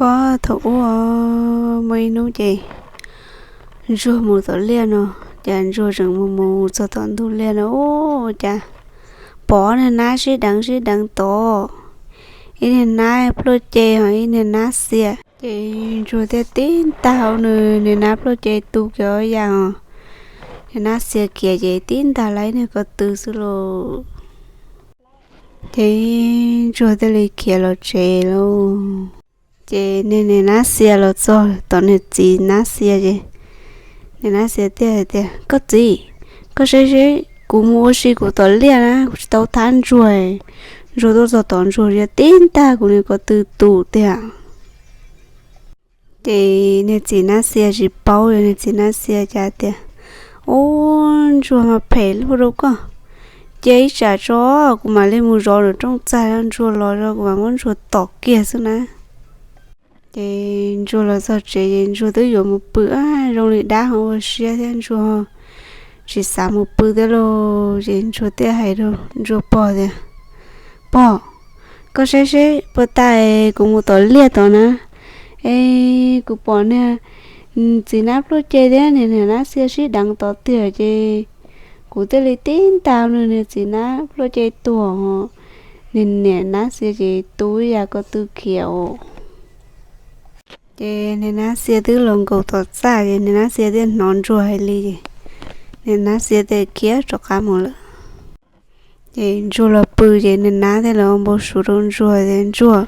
Ob thaum ub muaj ib hnub ces ntsuag mus tom liaj no, ces ntsuag tseem mus mus txog tom ntug liaj no, ua cas pom niag nab sib deev sib deev tod, ib niag nab pluaj ce ho ib niag nab xia. Ces ntsuag thiaj tib ntag hauv nws niag nab pluaj ce tu kiag yam os, niag nab xia kiag ces tib ntag lawv niag ko tw xwb lauj. Ces ntsuag thiaj li khiav los tsev lauj. Ces niag niag nab xia los txog tom niag txiv nab xia ces niag nab xia thiaj hais tias, Koj txiv, koj saib seb kuv mus ua si kuv tom liaj na, kuv tsis tau thab ntsuag. Ntsuag tuaj txog tom ntsuag yog tib ntag kuv niag ko tw tu tiag. Ces niag txiv nab xia tsis paub, yog niag txiv nab xia cas tias, Ub, ntsuag mas phem luaj rau koj, cia ib tsam tso kuv mam li mus zov nram rooj txag, ntsuag los kuv mam muab ntsuag tom kiag xwb na. Ces ntsuag los txog tsev ces ntsuag twb yuav mus pw, zoo li dab ho ua siab thiab ntsuag tsis xav mus pw thiab lauj. Ces ntsuag thiaj hais rau ntsuag pog tias, Pog, koj saib seb puag ta kuv mus tom liaj tod na, es kuv pom niag txiv nab pluaj ce thiab niag nab xia sib deev tod tiag ces kuv thiaj li tib ntag nws niag txiv nab pluaj ce tuag, niag niag nab xia ces tu ib yam ko tw khiav os. Ces niag nab xia twb los nkaum tom txaj ces niag nab xia thiaj hnov ntsuag hais li ces niag nab xia thiaj khiav rov qab mus lawm. Ces ntsuag los pw ces niag nab thiaj los ua npau suav rau ntsuag tias, Ntsuag,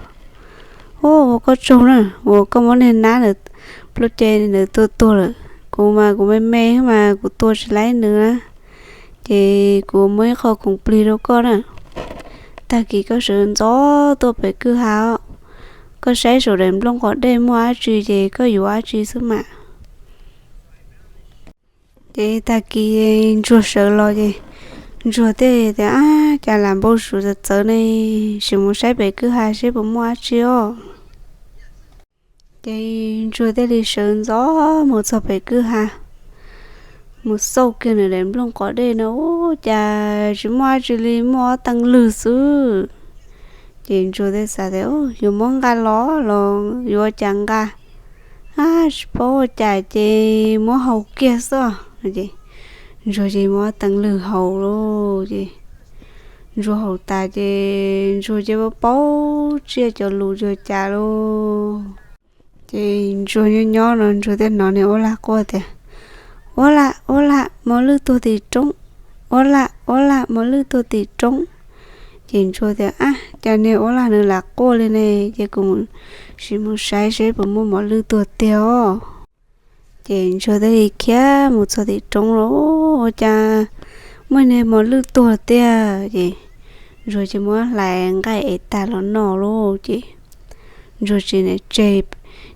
ua koj tsaug na, uas koj muab niag nab pluaj ce ntawd tua tuag lawm. Kuv mas kuv me me mas kuv tua tsis laib nws na, ces kuv muab ib qho khoom plig rau koj na. Tag kis koj sawv ntxov tuaj pem kwj ha os, koj saib saum daim nplooj qos dej muaj dab tsi ces koj yuav dab tsi xwb mas. Ces tag kis ntsuag sawv los ces ntsuag thiaj tias, Ab, cas lam npau suav txawv txawv ne, sim mus saib pem kwj ha seb puas muaj dab tsi os. Ces ntsuag thiaj li sawv ntxov mus txog pem kwj ha, mus xauj kiag nws daim nplooj qos dej no, ua cas tsis muaj dab tsi li, muaj ob teev lwg xwb. Ces ntsuag thiaj xav tias, Yuav muab nqa los los yuav ua cas nqa, ab, tsis paub ua cas ces muab haus kiag xwb. Ces ntsuag ces muab ob teev lwg haus lauj. Ces ntsuag haus tas ces ntsuag ces paub paub tsiaj cov lus ua cas lauj. Ces ntsuag nyob nyob no ntsuag thiaj hnov niag uab lag quaj tias, Uab lag, uab lag, mos lwj tuag tim roob. Uab lag, uab lag, mos lwj tuag tim roob. Ces ntsuag tias, Ab, cas niag uab lag nws lam quaj li ne, ces kuv sim mus saib seb puas muaj mos lwj tuag tiag os. Ces ntsuag thiaj li khiav mus txog tim roob los ua cas muaj niag mos lwj tuag tiag. Ces ntsuag ces muab hlais nqaij ev tag los noj lauj. Ces ntsuag tsis niam tseg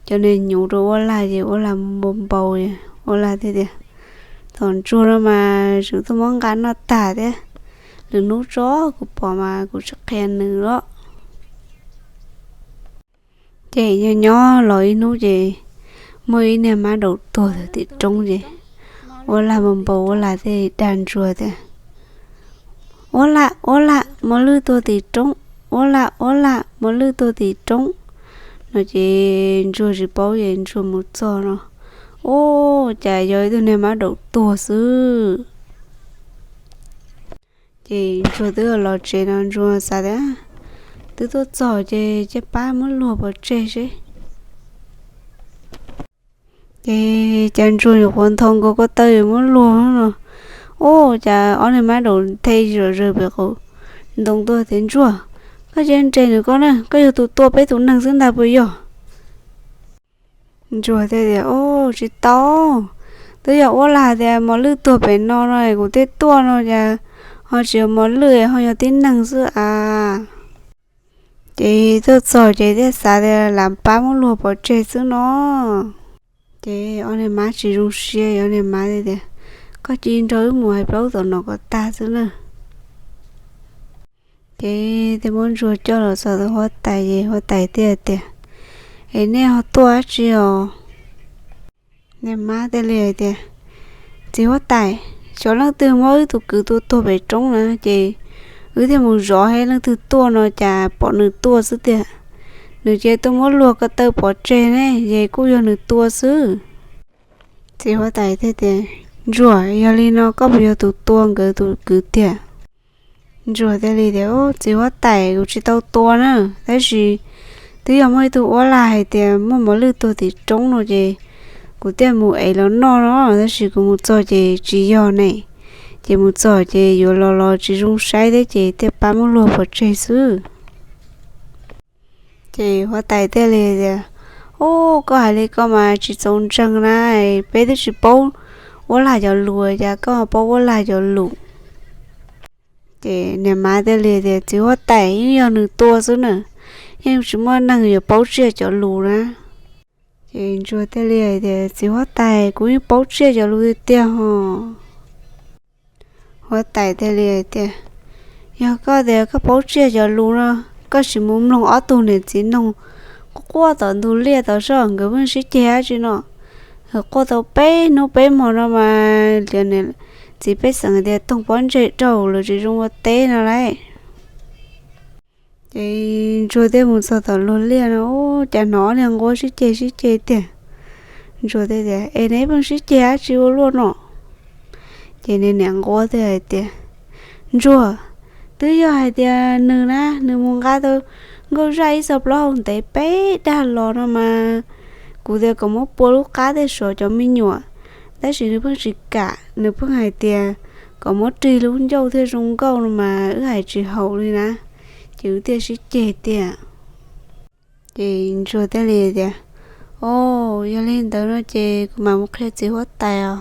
cov niag hnyuv rau uab lag ces uab lag npau npau, uab lag thiaj tias, Thaum ntsuag no mas tseem tuaj muab nqa noj tag thiab, lwm hnub tso kuv pom mas kuv tsis qhia nws los. Ces nyob nyob los ib hnub ces muaj ib niag mab daum tuag tim roob ces uab lag npau npau uab lag thiaj dag ntsuag tias, Uab lag, uab lag, mos lwj tuag tim roob. Uab lag, uab lag, mos lwj tuag tim roob. No ces ntsuag tsis paub ces ntsuag mus txog no, ua cas yog ib tug niag mab daum tuag xwb. Ces ntsuag twb los tsev no ntsuag xav tias, Twb tuaj txog ces cia pab muab luag pov tseg seb. Ces cas ntsuag nyuam qhuav nthos nkaus ko taw yuav muab luag no, ua cas ob niag mab daum the zom zaws pem qaum ntoo tuaj tias, Ntsuag, koj cia nres nws koj na, koj yog tus tua peb tus neeg xwb ntag puas yog? Ntsuag thiaj tias, Ub, tsis tau, twb yog uab lag tias mos lwj tuag pem no no kuv thiaj tuaj no, cas ho tsis yog mos lwj ho yog tib neeg xwb as. Ces tuaj txog ces thiaj xav tias lam pab muab luag pov tseg xwb no. Ces ob niag mab tsis zoo siab, ob niag mab thiaj tias, Koj cia nrog wb mus hais plaub tom no kom tag xwb na. Ces thiaj muab ntsuag coj los txog tus huab tais ces huab tais thiaj tias, Es nej ho tuaj dab tsi os? Niag mab thiaj li hais tias, Txiv huab tais, xyov leej twg muab wb tus kwv tua tuag pem roob na, ces wb thiaj mus zov, leej twg tuaj no cas pom nws tuaj xwb tiag. nws ces tuaj muab luag ko taw pov tseg ne, ces kuj yog nws tua xwb. Txiv huab tais thiaj tias, Ntsuag, yog li no koj puas yog tus tua nkawd tus kwv tiag? Ntsuag thiaj li tias, Txiv huab tais, kuv tsis tau tua na, tab sis twb yog muaj ib tug uab lag hais tias muaj mos lwj tuag tim roob no ces kuv thiaj mus ev los noj no, tab sis kuv mus txog ces tsis yog ne, ces mus txog ces yuav los los tsis zoo saib thiab ces thiaj pab muab luag pov tseg xwb. Ces huab tais thiaj li tias, Ub, koj hais li koj mas tsis txaus ntseeg na, peb twb tsis paub uab lag cov lus cas koj ho paub uab lag cov lus. Ces niag mab thiaj li tias, Txiv huab tais, yeej yog nws tua xwb na, yeej tsis muaj neeg yuav paub tsiaj cov lus na. Ces ntsuag thiaj li hais tias, Txiv huab tais, kuv yeej paub tsiaj cov lus tiag tiag ho. Huab tais thiaj li hais tias, Yog koj tias koj paub tsiaj cov lus no, koj sim mus mloog ob tug niam txiv noog quaj quaj tom ntug liaj tod soj, nkawd pheej sib ceg dab tsi no. Nkawd quaj tau peb hnub peb hmo no mas li niam txiv pej xeem tias toog pob ntseg rau lawv tsis zoo ua teb no lauj. Ces ntsuag thiaj mus txog tom luag liaj no, ub, cas hnov ob niag nquab sib ceg sib ceg tiag. Ntsuag thiaj tias, Es neb pheej sib ceg dab tsi ua luaj no? Ces niag niam nquab thiaj hais tias, Ntsuag, twb yog hais tias nws na, nws mus nqa tau nkauj zaj ib txoj plaub hau ntev peb dag los no mas, kuv tias kom muab pua lub qab thiaj sov cov me nyuam, tab sis nws pheej tsis kam, nws pheej hais tias kom muab rig lub ncauj thiaj zoo nkauj no mas wb hais tsis haum li na, ces wb thiaj sib ceg tiag. Ces ntsuag thiaj li tias, Au, yog li ntawd no ces kuv mam mus qhia txiv huab tais os.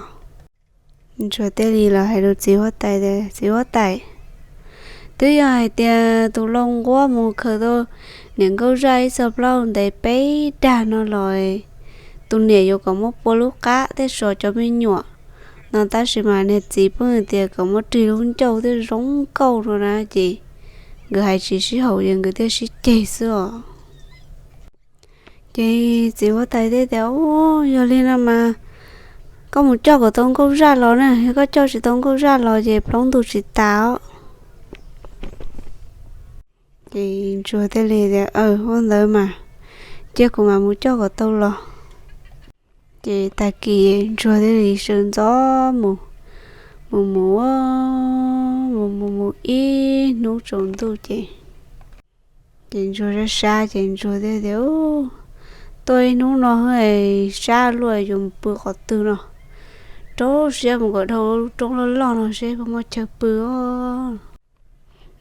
Ntsuag thiaj li los hais rau txiv huab tais tias, Txiv huab tais, twb yog hais tias tus lau nquab mus khaws tau niam nkauj zaj ib txoj plaub hau ntev peb dag no los, tus niam yuav kom muab pua lub qab thiaj sov cov me nyuam no, tab sis mas niag txiv pheej tias kom muab rig lub ncauj thiaj zoo nkauj no na, ces nkawd hais tsis sib haum ces nkawd thiaj sib ceg xwb os. Ces txiv huab tais thiaj tias, Ub, yog li no mas koj mus coj kom tau nkauj zaj los na, yog koj coj tsis tau nkauj zaj los ces plaub ntug tsis tas os. Ces ntsuag thiaj li tias, Aw, ua ntawd mas, cia kuv mam mus coj kom tau los. Ces tag kis ntsuag thiaj li sawv ntxov mus, mus mus, mus mus mus ib hnub tsaus ntuj ces, ces ntsuag sab sab ces ntsuag thiaj tias, Ub, tuaj ib hnub no sab luaj yuav mus pw qhov twg no, rau siab mus kom dhau lub roob loj loj no seb puas muaj chaw pw os.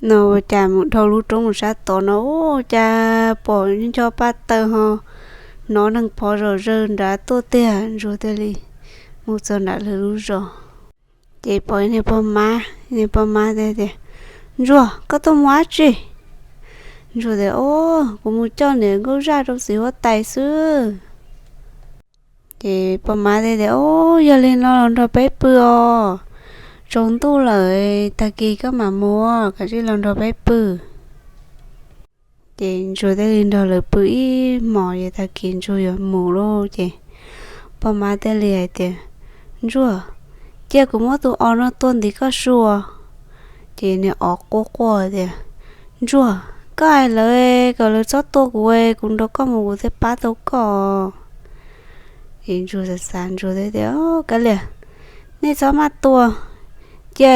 No ua cas mus dhau lub roob mus sab tod no ua cas pom ncho paj taw ho hnov neeg phov zom zaws nrad tuaj tiag. Ntsuag thiaj li mus txog nram lawv lub zos, ces pom niag pog mab, niag pog mab thiaj tias, Ntsuag, koj tuaj mus dab tsi? Ntsuag tias, Au, kuv mus coj niam nkauj zaj rau txiv huab tais xwb. Ces pog mab thiaj tias, Au, yog li no los nrog peb pw os, tsaus ntuj lawm, tag kis koj mam mus, koj cia li los nrog peb pw. Ces ntsuag thiaj li nrog lawv pw ib hmos, ces tag kis ntsuag yuav mus lawm ces pog mab thiaj li hais tias, Ntsuag, cia kuv muab tus os no tua ntiv koj su. Ces niag os quaj quaj tias, Ntsuag, koj hais lawv kom lawv txhob tua kuv, kuv nrog koj mus kuv thiaj pab tau koj. Ces ntsuag xav xav ntsuag thiaj tias, Kav liam, nej txhob maj tua, cia,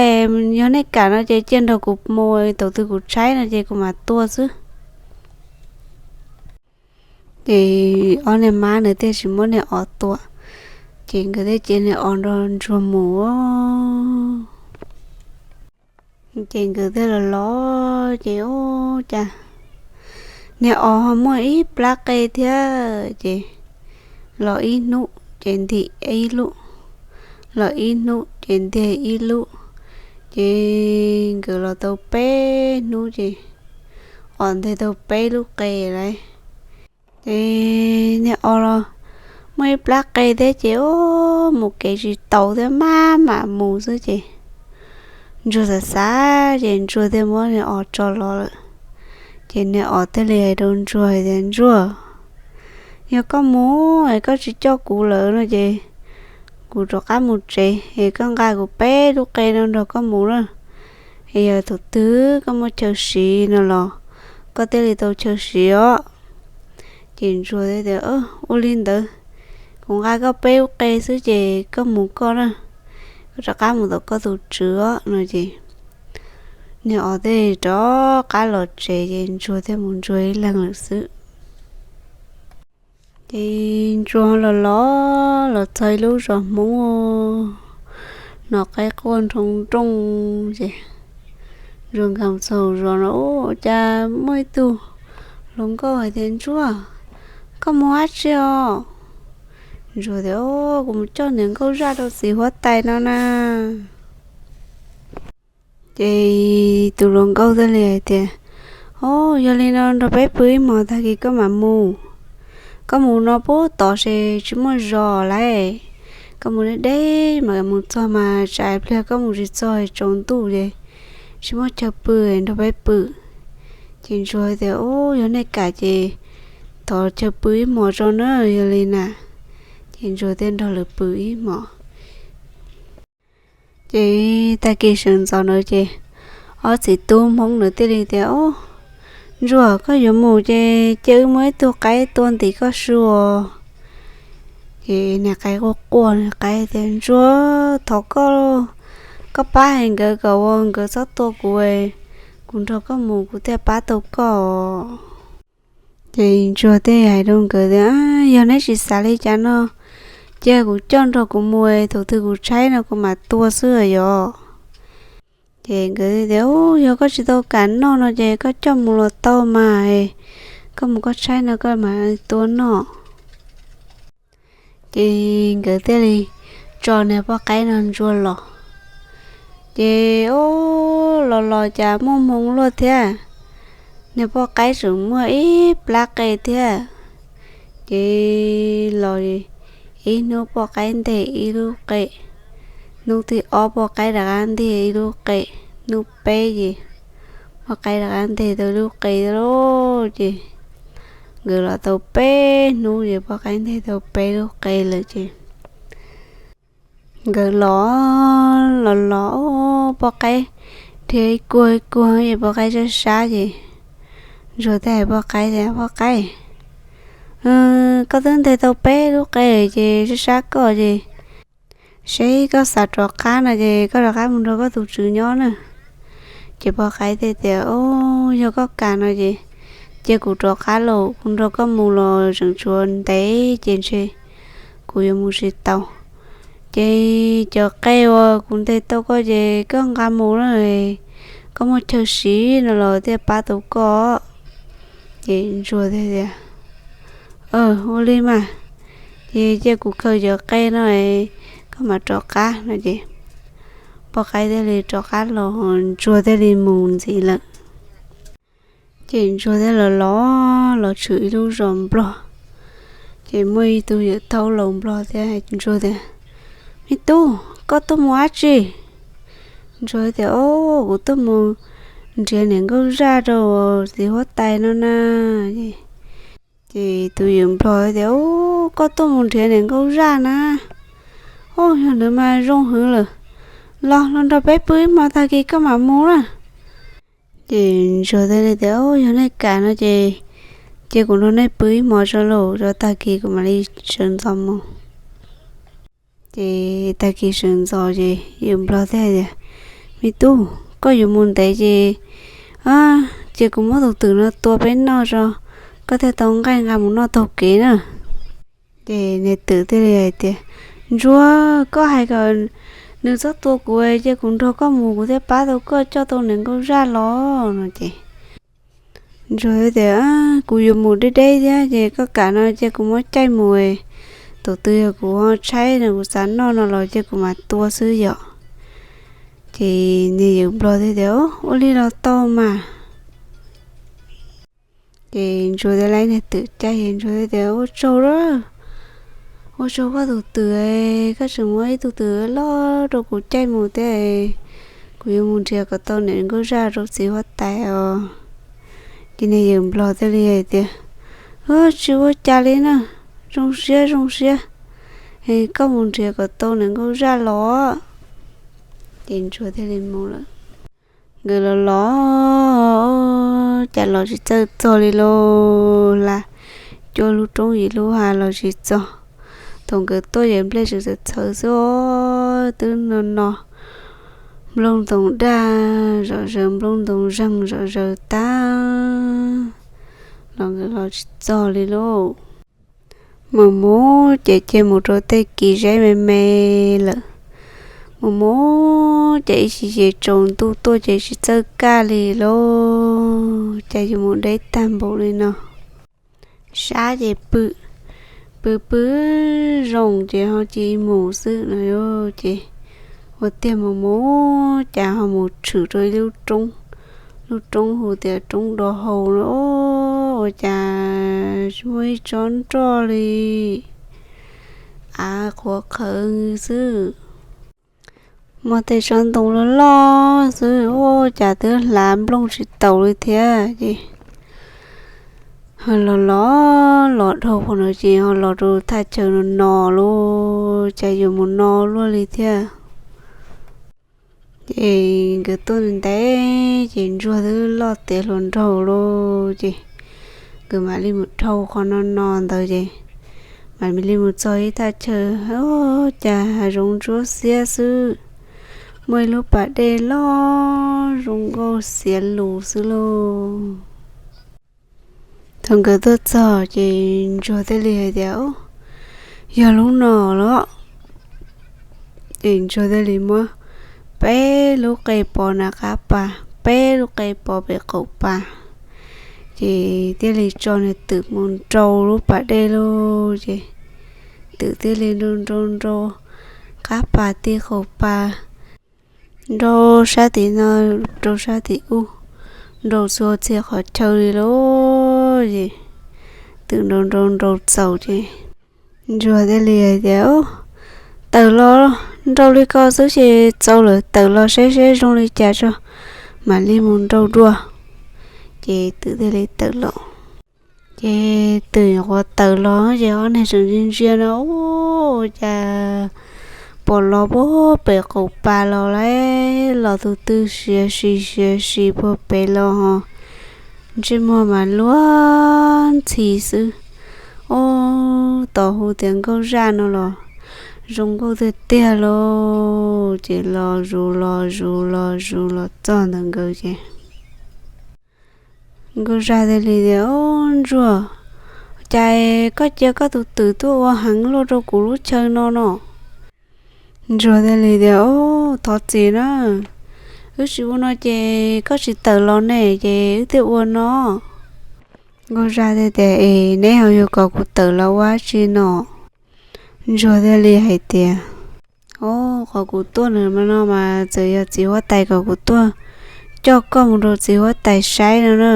yog nej kam no ces cia nrog kuv mus, thaum twg kuv tshaib no ces kuv mam tua xwb. Ces ob niag mab nws thiaj tsis muab niag os tua, ces nkawd thiaj cia niag os nrog ntsuag mus. Ces nkawd thiaj los los ces ua cas niag os ho muaj ib plab qe thiab, ces los ib hnub ces ntim ib lub, los ib hnub ces ntim ib lub, ces nkawd los tau peb hnub ces os nteg tau peb lub qe lawm. Ces niag os los muaj ib plab qe thiab ces ua mus kev tsis tau thiab maj mam mus xwb ces ntsuag xav xav ces ntsuag thiaj muab niag os tso los lawm. Ces niag os thiaj li hais rau ntsuag hais tias, Ntsuag, yog koj mus es koj tsis coj kuv lawm no ces kuv rov qab mus tsev es koj nqa kuv peb lub qe no nrog koj mus na, es yog thaum twg koj muaj chaw siv no los koj thiaj li tau chaw siv os. Ces ntsuag thiaj tias, Ua li ntawd, kuv nqa koj peb lub qe xwb ces koj mus koj na, koj rov qab mus tom koj tus tswv os no ces niag os thiaj rov qab los tsev ces ntsuag thiaj mus ntsuag ib leeg lawm xwb. Ces ntsuag los los los txog ib lub zos Hmoob, hnov qaib quaj nroo nrooj ces ntsuag nkag mus txog zos no, ua cas muaj ib tug hluas nkauj hais tias, Ntsuag, koj mus dab tsi os? Ntsuag tias, Kuv mus coj niam nkauj zaj rau txiv huab tais no na. Ces tus hluas nkauj thiaj li hais tias, Au, yog li no nrog peb pw ib hmos tag kis koj mam mus. Koj mus no pub tod ces tsis muaj zos lawm. Koj mus deb deb mas mus txog mas tsam pliag koj mus tsis txog tsaus ntuj ces tsis muaj chaw pw, nrog peb pw. Ces ntsuag tias, Au, yog nej kam ces thov chaw pw ib hmos tso na, yog li na. Ces ntsuag thiaj nrog lawv pw ib hmos. Ces tag kis sawv ntxov ntawd ces ob txiv tub Hmoob ntawd thiaj li tias, Au, ntsuag, koj yuav mus ces cia wb muab ib tug qaib tua ntim koj su os. Ces niag qaib quaj quaj, niag qaib tias, Ntsuag, thov koj, koj pab hais nkawd kom ua nkawd txhob tua kuv, kuv nrog koj mus kuv thiaj pab tau koj. Ces ntsuag thiaj hais rau nkawd tias, Yog neb tsis xav li cas no, cia kuv coj nrog kuv mus, thaum twg kuv tshaib no kuv mam tua xwb yom. Ces nkawd tias, Yog koj tsis tau kam noj no ces koj coj mus los tau mas, koj mus koj tshaib no koj mam tua noj. Ces nkawd thiaj li tso niag poj qaib no ntsuag los. Ces ub, los los cas muaj hmoo luaj thiab, niag poj qaib tseem muaj ib plab qe thiab. Ces los ib hnub poj qaib nteg ib lub qe, hnub thib ob poj qaib rov qab nteg ib lub qe, hnub peb ces poj qaib rov qab nteg tau ib lub qe lawm. Ces nkawd los tau peb hnub ces poj qaib nteg tau peb lub qe lawm ces nkawd los, los los poj qaib nrhiav ib kuag ib kuag ces poj qaib sab sab ces ntsuag thiaj hais poj qaib tias, Poj qaib, koj twb nteg tau peb lub qe ces sab sab koj ces seb koj xav rov qab no ces koj rov qab mus nrog koj tus tswv nyob na. Ces poj qaib thiaj tias, Ub, yog koj kam no ces cia kuv rov qab los, kuv nrog koj mus los tseem tshuav ntev ces ntshe kuv yuav mus tsis tau. Ces cov qe uas kuv nteg tau koj ces koj nqa mus na, koj muaj chaw siv no los thiaj pab tau koj. Ces ntsuag thiaj tias, Ua li mas, ces cia kuv khaws cov qe no, koj mam rov qab no ces poj qaib thiaj li rov qab los, ntsuag thiaj li mus ntxiv lawm. Ces ntsuag thiaj los los los tshwm ib lub zos nplog. Ces muaj ib tug yawm thaub laus nplog thiab hais ntsuag tias, Me tub, koj tuaj mus dab tsi? Ntsuag tias, Ub, kuv tuaj mus nrhiav niam nkauj zaj rau txiv huab tais no na. Ces tus yawm nplog tias, Ub, koj tuaj mus nrhiav niam nkauj zaj na? Ub, yog ntawd mas zoo heev lawm. Los, los nrog peb pw ib hmo tag kis koj mam mus na. Ces ntsuag thiaj li tias, Ub, yog nej kam no ces cia kuv nrog nej pw ib hmo tso los, tag kis kuv mam li sawv ntxov mus. Ces tag kis sawv ntxov ces yawm nplog thiaj tias, Me tub, koj yuav mus ntev ces cia kuv muab tus twm no tua peb noj tso, koj thiaj tau nqaij nqa mus noj taug kev na. Ces niag twm thiaj li hais tias, Ntsuag, koj hais kom nws txhob tua kuv, cia kuv nrog koj mus kuv thiaj pab tau koj coj tau niam nkauj zaj los no ces ntsuag tias, Kuv yuav mus deb deb thiab ces koj kam no cia kuv muab caij mus, thaum twg yog kuv ho tshaib no kuv xav noj no los cia kuv mam tua xwb yom. Ces niag yawm nplog thiaj tias, Ub, ua li los tau mas. Ces ntsuag thiaj li niag twm caij, ntsuag thiaj tias, Ua tsaug lawm, ua tsaug koj tus twm, koj tseem muab ib tug twm loj rau kuv caij mus thiab, kuv yuav mus nrhiav kom tau niam nkauj zaj rau txiv huab tais os. Ces niag yawm nplog thiaj li hais tias, Tsis ua cas li na, zoo siab zoo siab, koj mus nrhiav kom tau niam nkauj zaj los. Ces ntsuag thiaj li mus lawm. Nkawd los los cas los tsis txawj txog li lauj, hla cuaj lub roob yim lub hav los tsis txog. Thaum nkawd tuaj ces nplej tseem txawv txhawv xwb, twb no no nplooj ntoos daj zom zaws, nplooj ntoos zeeg zom zaws tag los nkawd los tsis txog li lauj. Mus mus ces cia mus rau tej kis zeb me me lawm. Mus mus ces ib chim ces tsaus ntuj tuaj ces tsis txawj kaj li lauj, cas yuav mus deb tag npaum li no. Sab ces pw, pw pw zoo ces ho cia mus xwb no. Ces ua tiag mus mus cas ho mus tshwm rau ib lub roob, lub roob hu tias roob Do Hau no. Ua cas tsis muaj ib tsob nroj li, av qhuav qhawv xwb. Muaj tej tsob ntoo loj loj xwb, ua cas twb hlav nplooj tsis taus li thiab ces ho los los los dhau qhov no ces ho los rau thaj chaw no no lauj, cas yuav mus no luaj li thiab. Ces nkawd tuaj ntev ces ntsuag twb loj tiav hluas nraug lauj, ces nkawd mam li mus dhau qhov no no ntawd ces mam li mus txog ib thaj chaw, cas hav zoov ntsuab xiab xwb, muaj ib lub pas dej loj zoo nkauj xiav lus xwb lauj. Thaum nkawd tuaj txog ces ntsuag thiaj li hais tias, Yog lub no los. Ces ntsuag thiaj li muab peb lub qe pos nram qab pas, peb lub qe pos pem qaum pas, ces thiaj li tso nws twm mus nrau lub pas dej lauj. Ces twm thiaj li nrau nrau nrau qab pas tij qaum pas, nrau sab tim no, nrau sab tim ub, nrau txhua txhia qhov chaw li lauj. Ces twm nrau nrau nrau txaus ces ntsuag thiaj li hais tias, Tawm los, nrau li ko xwb ces txaus lawm, tawm los saib seb zoo li cas tso, mam li mus nrau dua. Ces twm thiaj li tawm los. Ces twm nyuam qhuav tawm los ces ob niag tseem ntsia ntsia no, ua cas pom los puag pem qaum pas los lauj, los tus twg siav si siav si puag pem los ho ntsej muag mas luag ntxhi xwb. Ub, tos hu tias nkauj zaj no los zoo nkauj tiag tiag lauj. Ces los zus los zus los zus los txog ntawm nkawd ces nkauj zaj thiaj li tias, Ub, ntsuag, cas koj cia koj tus twm tuaj ua heev luaj rau kuv lub chaw no no? Ntsuag thiaj li tias, Ub, thov txim na, wb tsis ua no ces koj tsis tawm los ne ces wb thiaj ua no. Nkauj zaj thiaj tias, Es neb ho yuav kom kuv tawm los ua dab tsi no? Ntsuag thiaj li hais tias, Ub, qhov kuv tuaj no mas txawm yog txiv huab tais kom kuv tuaj coj koj mus rau txiv huab tais saib no na,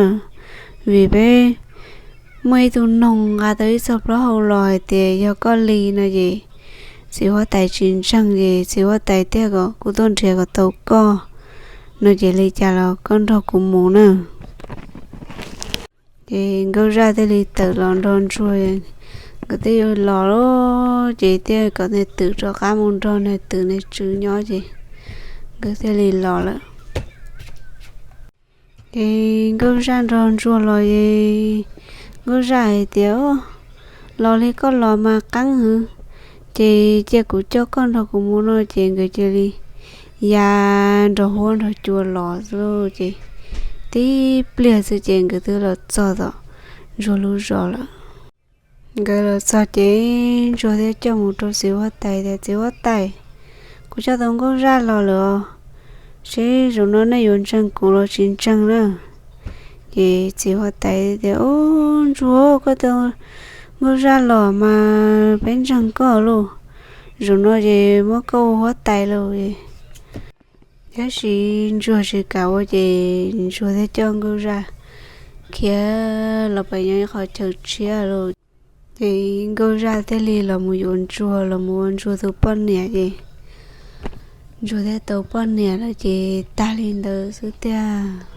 vim peb muaj ib tug noog nqa tau ib txoj plaub hau los hais tias yog koj li no ces txiv huab tais tsis ntseeg ces txiv huab tais thiaj kom kuv tuaj nrhiav kom tau koj no ces li cas los koj nrog kuv mus na. Ces nkauj zaj thiaj li tawm los nrog ntsuag, nkawd thiaj yuav los lauj, ces thiaj kom niag twm rov qab mus nrog niag twm niag tswv nyob ces nkawd thiaj li los lawm. Ces nkauj zaj nrog ntsuag los es nkauj zaj hais tias, Los li koj los mas qeeb heev, ces cia kuv coj koj nrog kuv mus no ces nkawd cia li ya nrog huab nrog cua los xwb lauj. Ces tib pliag xwb ces nkawd twb los txog tom ntsuag lub zos lawm. Nkawd los txog ces ntsuag thiaj coj mus rau txiv huab tais tias, Txiv huab tais, kuv coj tau nkauj zaj los lawm os, seb zaum no nej yuav ntseeg kuv los tsis ntseeg na. Ces txiv huab tais tias, Ub, ntsuag, koj tau nkauj zaj los mas peb ntseeg koj lauj, zaum no ces muab koj ua huab tais lauj. Tab sis ntsuag tsis kam ua ces ntsuag thiaj coj nkauj zaj khiav los pem nyob ib qhov chaw tshiab lauj. Ces nkauj zaj thiaj li los mus yuav ntsuag los mus ua ntsuag tus poj niam ces ntsuag thiaj tau poj niam lawm ces tag li ntawd xwb tiag.